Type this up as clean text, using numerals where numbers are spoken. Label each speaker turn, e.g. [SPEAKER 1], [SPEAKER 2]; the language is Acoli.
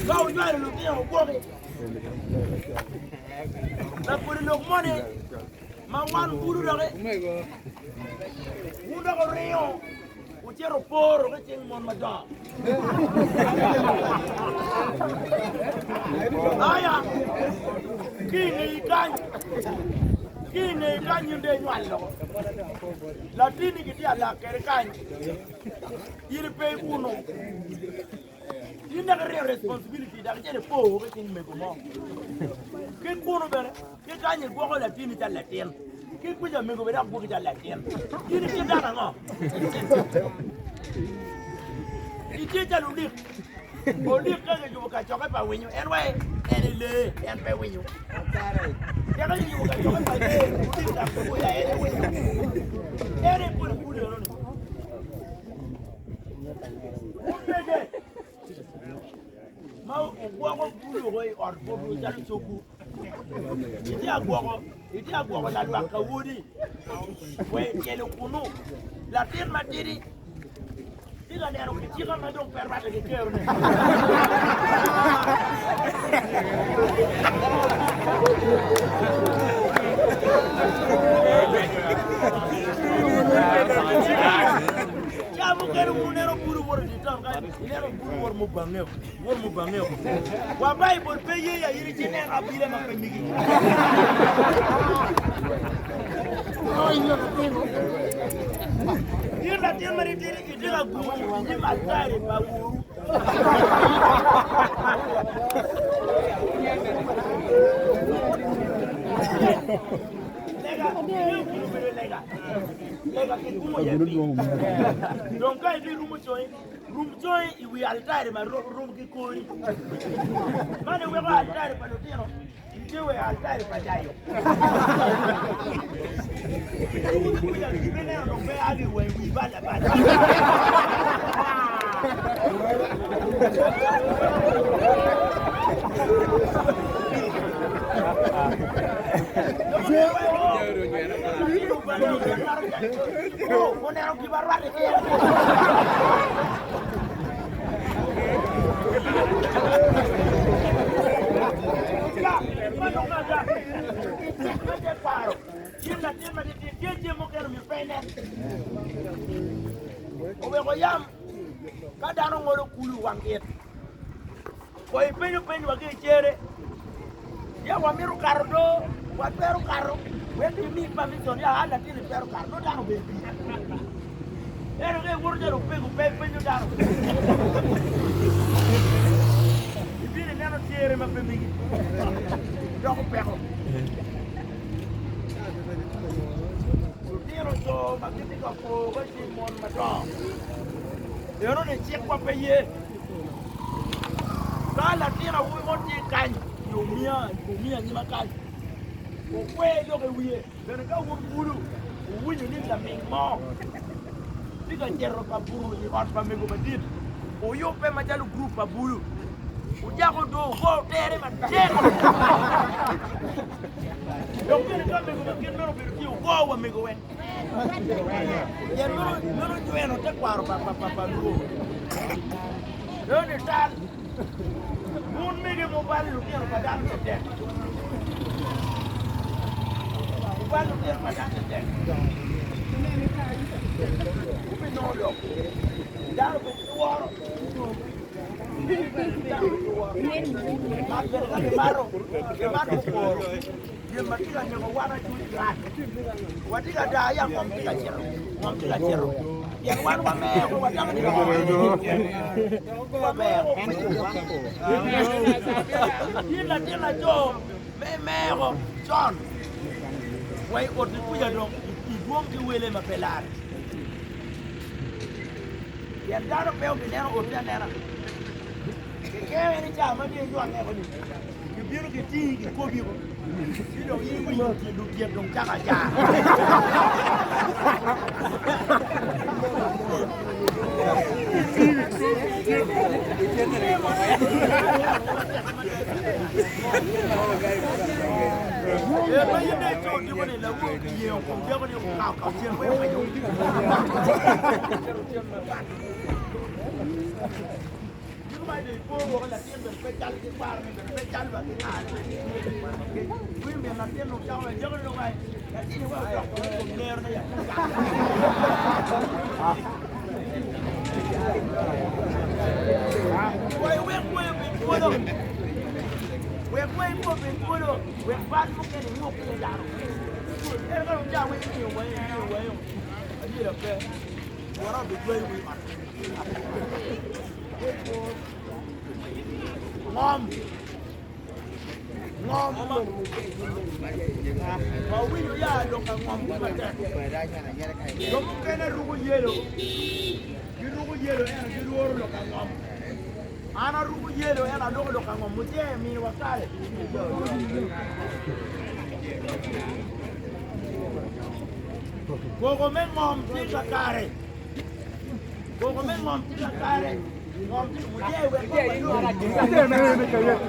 [SPEAKER 1] Ka wunywalo lutino wugwoki. Lapwod lok moni ma wan bulu doki wun dok wuringo wucito wuporo ki cing mon madongo. Aya, ki i ngeyi kany, ki i ngeyi kany in dong inywal loko. Latinni kitye alak kwede kany, in ipe ikunu. In dok iringo responsibility dok icito ipo ki cing mego mo. Ki kunu bene, ki kany igwoko latinni calo latin. Ki kwica mego bene dok gwoki calo latin. In itye dano ango? Itye calo olik. Olik ka kiyubo kacokke pa winyo, en wai en i lee, en pe winyo. Ka kiyubo kacokke pa lee, olik dok kiguya en i winyo. En i pud ipud enoni. Wumege ma wugwoko bulu i ot botwu calo cogwu, itye ka gwoko itye ka gwoko lalwak ka wodi wa ityelo kunnu latin matidi tye ka neno kicika ma dong pe rwatte ki kerone. Ca mukene wuneno bulu woto i dye taun kany, ineno bulu woto mubange woto mubange wa Baibul pe ye ya in ci neno abila ma pe migi. In latin ma titidi itye ka gungu i nyim altari pa woru. Lega, obedo lega. Lega kikumo iye piny. Dong ka ibirumo congi, rum congi i wi altari ma rom ki kori. Man iweko altari pa lutino itye wa i altari pa dayo. Ibineno dong pe a ki i wi bal abala. Oweko yam ka dano ngolo kulu wang it Ko ipenyo peny wa ki i cere, ya wamito kato do, watwero kato, wek gimi permission ya an latin itwero kato, nongo dano obedo i pii. Ento ka iwoto calo opego pe ipenyo dano. Ibino ineno cere ma pe megi, doko peko. Lutino co ma gitye ka po ka cing mon madongo, eno-ni cikwa pe ye. Ka latin awobi mo tye kany nyo omiyo anyima kany, wukwer lok i wiye. Bene ka wun bulu wuwinyo ni laming mo tye ka cito ka buto i ot pa mego madit, wuyubbe macalo gurup pa bulu, wucak odo wugo tere matek. Dok bene ka mego ma kit meno obedo tye, wugo wa mego weng. Pien meno nyweno tekwaro pa Luo. Eno tal, wun mege mubalo lutino pa dano tetek. Wubalo lutino pa dano tetek. Wubinongo lok. Dano pe giworo. Dano pe giworo. Mat bene ka gimato, gimato oporo. Gin ma tye ka neko wan acuc rac. Watye ka daa ya ngom tye ka cito, ngom tye ka cito. Pien wan wameko watamo ni wameko in latin laco me meko con wa i ot kuca dong idwong ki wele ma pe lare. Pien dano pe obineno oti anena. Kikeme ni ca ma tye inywang eko ni kibino kitingi kikobi ko ci dong in iwinyo lutyet dong cako aca. Ee ma in dong ico odiko ni lawor kiyengo kom deko ni okao kao cen weng owenyo. ma dong ipo woko latin bene pe cal ki kwarone bene pe cal wa ki ngane bene. Winyo min latin dong cako wek jami dong ai latin wek odok kong i kom nerone ya. Wa iwek kweyo bed twolo. Wek kweyo po bed twolo. Wek bal mukene inguk ki i dano. Ento ka dong ca weng imiyo wayo imiyo wayo adyera pe. Wora obijwayo wi ot. Ngom. Ngom. Wawinyo ya lok ka ngom tye matek. Jo mukene ruko yelo, giruko yelo ento gilworo lok ka ngom. An aruko yelo ento aloko lok ka ngom. Mujee miniwa kare. Koko me ngom tye kakare. Koko me ngom tye kakare. Ngom tye mujee wek kong walok.